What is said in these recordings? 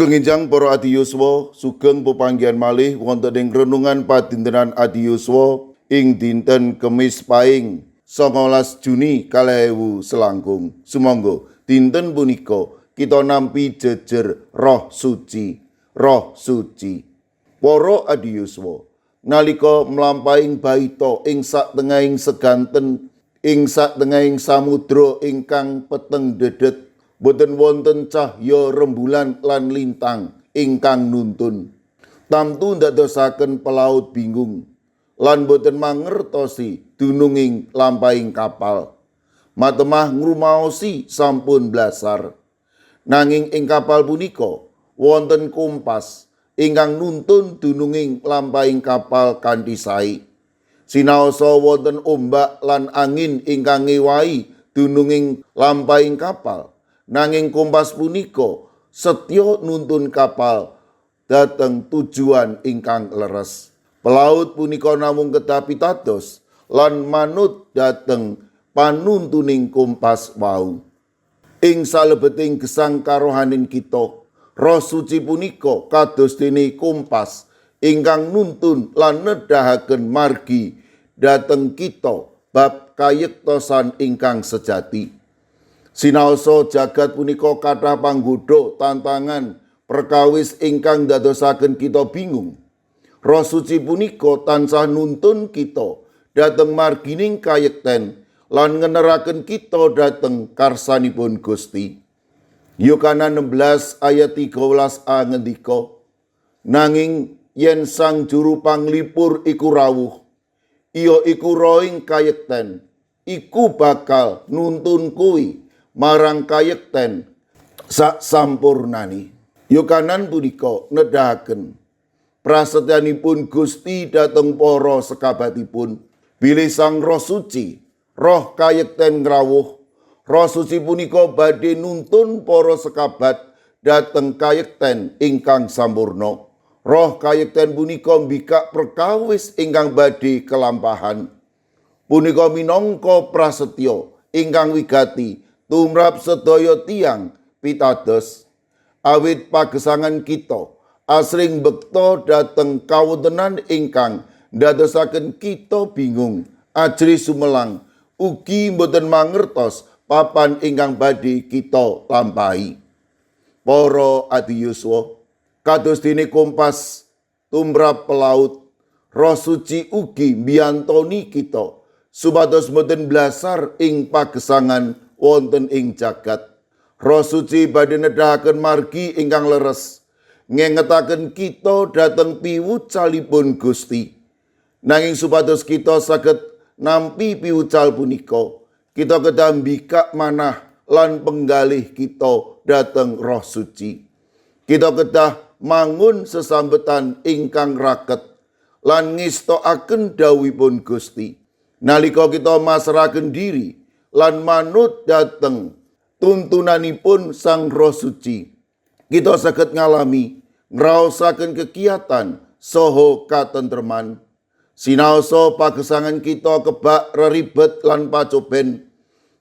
Sugeng enjang para adiyuswa, sugeng pepanggihan malih wonten ing renungan padintenan adiyuswa ing dinten Kemis Paing 19 Juni 2000 selangkung. Sumangga dinten punika kita nampi jejer Roh Suci, Roh Suci. Para adiyuswa, nalika mlampahing baita ing satengahing seganten, ing satengahing samudra ingkang peteng dedet, boten wonten cahya rembulan lan lintang ingkang nuntun. Tamtu ndadosaken pelaut bingung lan boten mangertosi dununging lampahing kapal. Matemah ngrumaosi sampun blasar. Nanging ing kapal punika wonten kompas ingkang nuntun dununging lampahing kapal kanthi sae. Sinaosa wonten ombak lan angin ingkang ngewahi dununging lampahing kapal, nanging kompas punika setya nuntun kapal dhateng tujuan ingkang leres. Pelaut punika namung kedah pitados lan manut dhateng panuntuning kompas wau. Ing salebeting gesang karohanin kita, Roh Suci punika kados dene kompas ingkang nuntun lan nedahaken margi dhateng kita bab kayektosan ingkang sejati. Sinaosa jagat punika kathah panggoda, tantangan, perkawis ingkang ndadosaken kita bingung. Roh Suci punika tansah nuntun kita dhateng margining kayekten lan ngeneraken kita dhateng karsanipun Gusti. Yohanes 16 ayat 13a ngendika, "Nanging yen Sang Juru Panglipur iku rawuh, iya iku Rohing kayekten, iku bakal nuntun kowe marang kayekten sak sampurnani." Yohanan punika nedahaken prasetyanipun Gusti dhateng para sekabatipun bilih Sang Roh Suci, Roh kayekten, ngrawuh. Roh Suci punika badhe nuntun para sekabat dhateng kayekten ingkang sampurna. Roh kayekten punika mbikak perkawis ingkang badhe kelampahan. Punika minangka prasetya ingkang wigati tumrap sedaya tiyang pitados, awit pagesangan kita asring bekta dhateng kawontenan ingkang ndadosaken kita bingung, ajrih sumelang, ugi mboten mangertos papan ingkang badhe kita lampahi. Para adiyuswa, kados dene kompas tumrap pelaut, Roh Suci ugi mbiyantoni kita supados mboten blasar ing pagesangan wonten ing jagat. Roh Suci badhe nedahaken margi ingkang leres, ngengetaken kita dhateng piwucalipun Gusti. Nanging supados kita saged nampi piwucal punika, kita kedah mbikak manah lan penggalih kita dhateng Roh Suci. Kita kedah mangun sesambetan ingkang raket lan ngestokaken dawuhipun Gusti. Nalika kita masrahaken diri lan manut dhateng tuntunanipun Sang Roh Suci, kita saged ngalami ngraosaken kegiatan saha katentreman. Sinaosa pagesangan kita kebak reribet lan pacoben,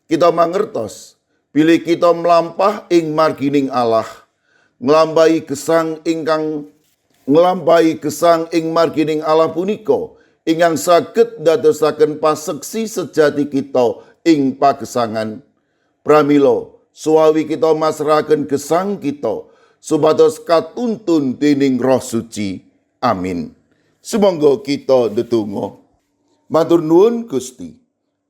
kita mangertos bilih kita mlampah ing margining Allah, nglampahi gesang ing margining Allah punika ingkang saged ndadosaken paseksi sejati kita ing pagesangan. Pramila suwawi kita masrahaken gesang kita supados katuntun dening Roh Suci. Amin. Sumangga kita ndedonga. Matur nuwun, Gusti.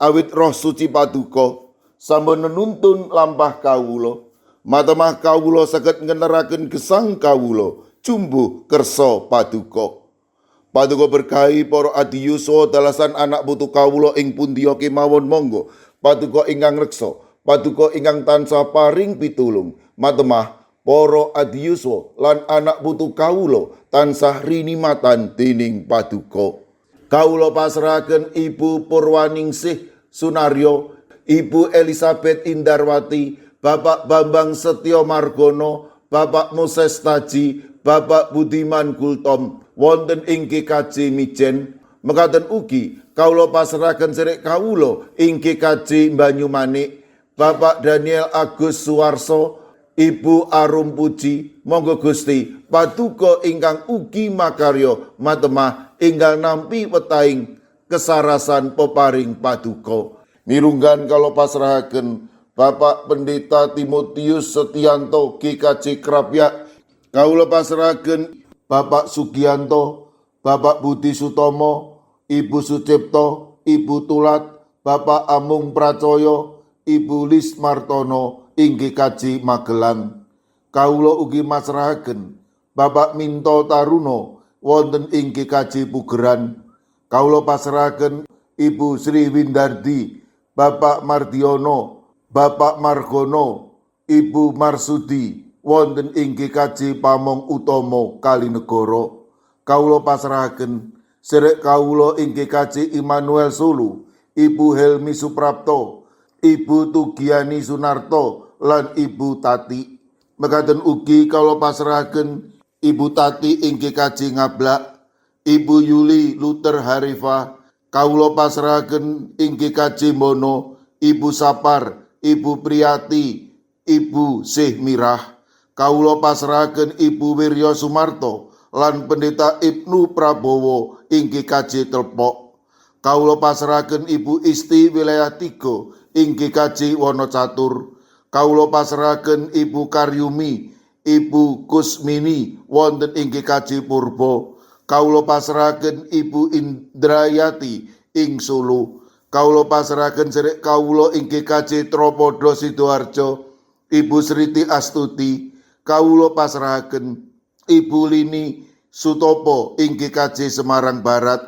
Awit Roh Suci Paduka sampun nenuntun lampah kawula. Matemah kawula saged ngeneraken gesang kawula jumbuh kersa Paduka. Paduka berkahi para adiyuswa dalasan anak putu kawula ing pundiya kemawon. Monggo Paduka ingkang reksa, Paduka ingkang tansah paring pitulung. Matemah para adiyuswa lan anak putu kawula tansah rinimatan dening Paduka. Kawula pasrahaken Ibu Purwaningsih Sunaryo, Ibu Elizabeth Indarwati, Bapak Bambang Setyo Margono, Bapak Moses Taji, Bapak Budiman Gultom wonten ing GKJ Mijen. Mekaten ugi kawula pasrahaken sedherek kawula ing GKJ Banyumanik, Bapak Daniel Agus Suwarso, Ibu Arum Puji, monggo Gusti paduka ingkang ugi makarya matemah enggal nampi wetahing kesarasan peparing paduka. Mirunggan kala pasrahaken Bapak Pendeta Timotius Setianto GKJ Krapyak, kawula pasrahaken Bapak Sugianto, Bapak Budi Sutomo, Ibu Sucipto, Ibu Tulat, Bapak Amung Pracoyo, Ibu Lis Martono ing GKJ Magelang. Kawula ugi masrahaken Bapak Minto Taruno wonten ing GKJ Pugeran. Kawula pasrahaken Ibu Sri Windardi, Bapak Mardiono, Bapak Margono, Ibu Marsudi wonten ing GKJ Pamong Utomo Kalinegoro. Kawula pasrahaken serek kawula ing GKJ Immanuel Solo, Ibu Helmi Suprapto, Ibu Tugiani Sunarto lan Ibu Tati. Mekaten ugi kawula pasrahaken Ibu Tati ing GKJ Ngablak, Ibu Yuli Luther Harifa, kawula pasrahaken ing GKJ Mono, Ibu Sapar, Ibu Priyati, Ibu Sih Mirah. Kawula pasrahaken Ibu Wirya Sumarto lan Pendeta Ibnu Prabowo ing GKJ Telpok. Kawula pasrahaken Ibu Isti wilayah 3 ing GKJ Wonocatur. Kawula pasrahaken Ibu Karyumi, Ibu Kusmini wonten ing GKJ Purbo. Kawula pasrahaken Ibu Indrayati ing Solo. Kawula pasrahaken serek kawula ing GKJ Tropodo Sidoarjo, Ibu Sriti Astuti. Kawula pasrahaken Ibu Lini Sutopo ing GKJ Semarang Barat.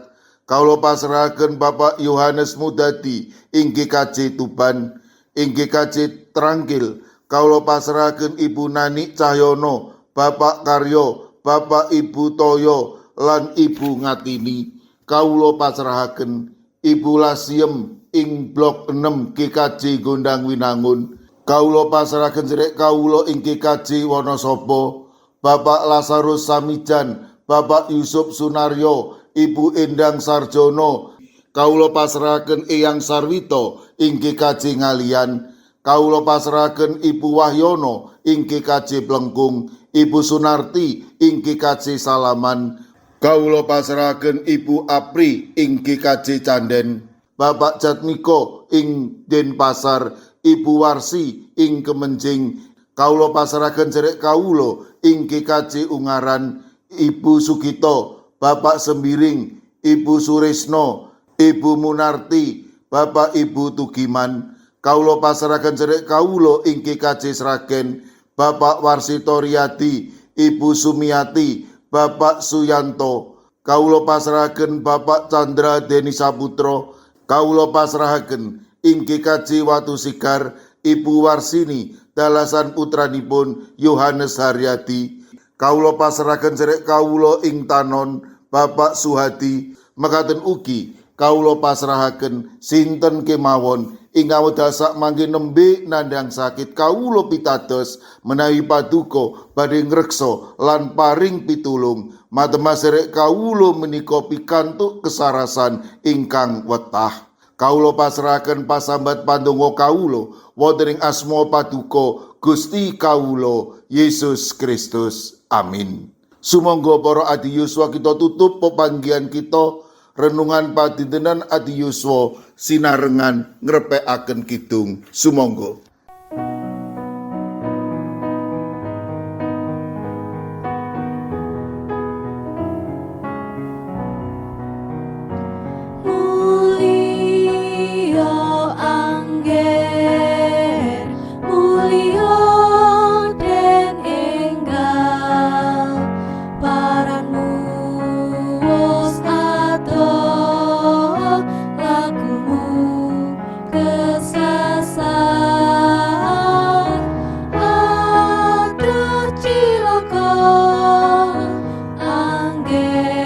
Kawula pasrahaken Bapak Yohanes Mudadi ing GKJ Tuban. Ing GKJ Trangkil kawula pasrahaken Ibu Nani Cahyono, Bapak Karyo, Bapak Ibu Toyo lan Ibu Ngatini. Kawula pasrahaken Ibu Lasiem ing Blok 6 GKJ Gondang Winangun. Kawula pasrahaken serek kawula ing GKJ Wonosobo, Bapak Lazarus Samijan, Bapak Yusuf Sunaryo, Ibu Endang Sarjono. Kawula pasrahaken Eyang Sarwito ing GKJ Ngalian. Kawula pasrahaken Ibu Wahyono ing GKJ Plengkung, Ibu Sunarti ing GKJ Salaman. Kawula pasrahaken Ibu Apri ing GKJ Canden, Bapak Jatmiko ing Denpasar, Ibu Warsi ing Kemenjing. Kawula pasrahaken serek kawula ing GKJ Ungaran, Ibu Sugito, Bapak Sembiring, Ibu Suresno, Ibu Munarti, Bapak Ibu Tugiman. Kawula pasrahaken serek kawula ing GKJ Sragen, Bapak Warsito Riyadi, Ibu Sumiati, Bapak Suyanto. Kawula pasrahaken Bapak Chandra Deni Saputra. Kawula pasrahaken ing GKJ Watu Sigar, Ibu Warsini dalasan putranipun Yohanes Haryadi. Kawula pasrahaken serek kawula ing Tanon, Bapak Suhadi. Mekaten ugi kawula pasrahaken sinten kemawon ingkang wekdal sakmangke nembe nandhang sakit kawula pitados menawi paduka badhe ngreksa lan paring pitulung. Matemah serek kawula menika pikantuk kesarasan ingkang wetah. Kawula pasrahaken pasambat pandonga kawula wonten ing asma paduka Gusti kawula Yesus Kristus. Amin. Sumangga para adi yuswa kita tutup pepanggihan kita renungan padintenan adi yuswa sinarengan ngrepekaken kidung. Sumangga. Mulya angger, mulya den enggal, paranmu wos adoh, lakumu kesasar. Aduh cilaka angger